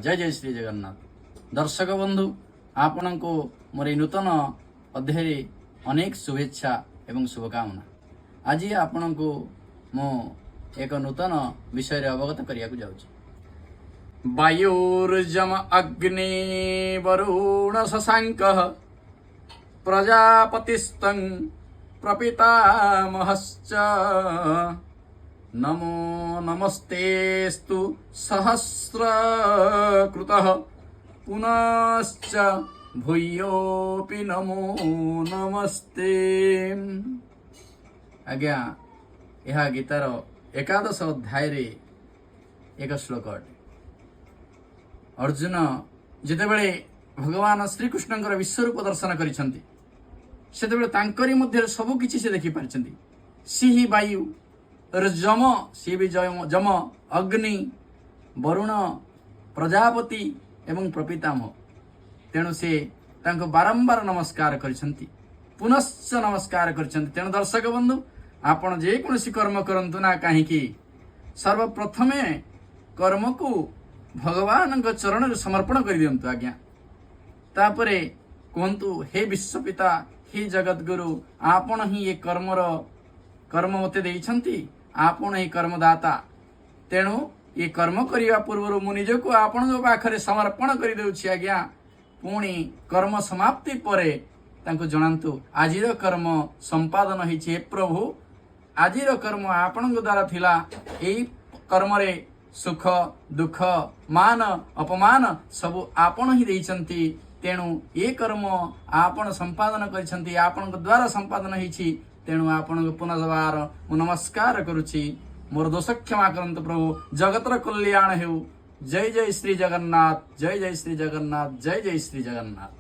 ଜୟ ଜୟ ଶ୍ରୀ ଜଗନ୍ନାଥ। ଦର୍ଶକ ବନ୍ଧୁ, ଆପଣଙ୍କୁ ମୋର ଏଇ ନୂତନ ଅଧ୍ୟାୟରେ ଅନେକ ଶୁଭେଚ୍ଛା ଏବଂ ଶୁଭକାମନା। ଆଜି ଆପଣଙ୍କୁ ମୁଁ ଏକ ନୂତନ ବିଷୟରେ ଅବଗତ କରିବାକୁ ଯାଉଛି। ବାୟୁର୍ଯମ ଅଗ୍ନି ବରୁଣ ଶଶାଙ୍କ ପ୍ରଜାପତିସ୍ତଂ ପ୍ରପିତାମହଶ୍ଚ ନମୋ ନମସ୍ତେସ୍ତୁ ସହସ୍ରକୃତଃ ପୁନଶ୍ଚ ଭୂୟୋପି ନମୋ ନମସ୍ତେ। ଆଜ୍ଞା, ଏହା ଗୀତାର ଏକାଦଶ ଅଧ୍ୟାୟରେ ଏକ ଶ୍ଲୋକ ଅଟେ। ଅର୍ଜୁନ ଯେତେବେଳେ ଭଗବାନ ଶ୍ରୀକୃଷ୍ଣଙ୍କର ବିଶ୍ୱରୂପ ଦର୍ଶନ କରିଛନ୍ତି, ସେତେବେଳେ ତାଙ୍କରି ମଧ୍ୟରେ ସବୁ କିଛି ସେ ଦେଖିପାରିଛନ୍ତି। ସିଏ ହିଁ ବାୟୁ, ଯମ, ସିଏ ବି ଯମ, ଅଗ୍ନି, ବରୁଣ, ପ୍ରଜାପତି ଏବଂ ପ୍ରପିତାମହ। ତେଣୁ ସେ ତାଙ୍କୁ ବାରମ୍ବାର ନମସ୍କାର କରିଛନ୍ତି, ପୁନଶ୍ଚ ନମସ୍କାର କରିଛନ୍ତି। ତେଣୁ ଦର୍ଶକ ବନ୍ଧୁ, ଆପଣ ଯେକୌଣସି କର୍ମ କରନ୍ତୁ ନା କାହିଁକି, ସର୍ବପ୍ରଥମେ କର୍ମକୁ ଭଗବାନଙ୍କ ଚରଣରେ ସମର୍ପଣ କରିଦିଅନ୍ତୁ ଆଜ୍ଞା। ତାପରେ କୁହନ୍ତୁ, ହେ ବିଶ୍ୱପିତା, ହେ ଜଗତଗୁରୁ, ଆପଣ ହିଁ ଏ କର୍ମ ମୋତେ ଦେଇଛନ୍ତି, ଆପଣ ହିଁ କର୍ମଦାତା। ତେଣୁ ଏ କର୍ମ କରିବା ପୂର୍ବରୁ ମୁଁ ନିଜକୁ ଆପଣଙ୍କ ପାଖରେ ସମର୍ପଣ କରିଦେଉଛି ଆଜ୍ଞା। ପୁଣି କର୍ମ ସମାପ୍ତି ପରେ ତାଙ୍କୁ ଜଣାନ୍ତୁ, ଆଜିର କର୍ମ ସମ୍ପାଦନ ହେଇଛି, ହେ ପ୍ରଭୁ, ଆଜିର କର୍ମ ଆପଣଙ୍କ ଦ୍ୱାରା ଥିଲା। ଏଇ କର୍ମରେ ସୁଖ ଦୁଃଖ, ମାନ ଅପମାନ ସବୁ ଆପଣ ହିଁ ଦେଇଛନ୍ତି। ତେଣୁ ଏ କର୍ମ ଆପଣ ସମ୍ପାଦନ କରିଛନ୍ତି, ଆପଣଙ୍କ ଦ୍ୱାରା ସମ୍ପାଦନ ହେଇଛି। ତେଣୁ ଆପଣଙ୍କୁ ପୁନର୍ବାର ମୁଁ ନମସ୍କାର କରୁଛି। ମୋର ଦୋଷ କ୍ଷମା କରନ୍ତୁ ପ୍ରଭୁ, ଜଗତର କଲ୍ୟାଣ ହେଉ। ଜୟ ଜୟ ଶ୍ରୀ ଜଗନ୍ନାଥ, ଜୟ ଜୟ ଶ୍ରୀ ଜଗନ୍ନାଥ, ଜୟ ଜୟ ଶ୍ରୀ ଜଗନ୍ନାଥ।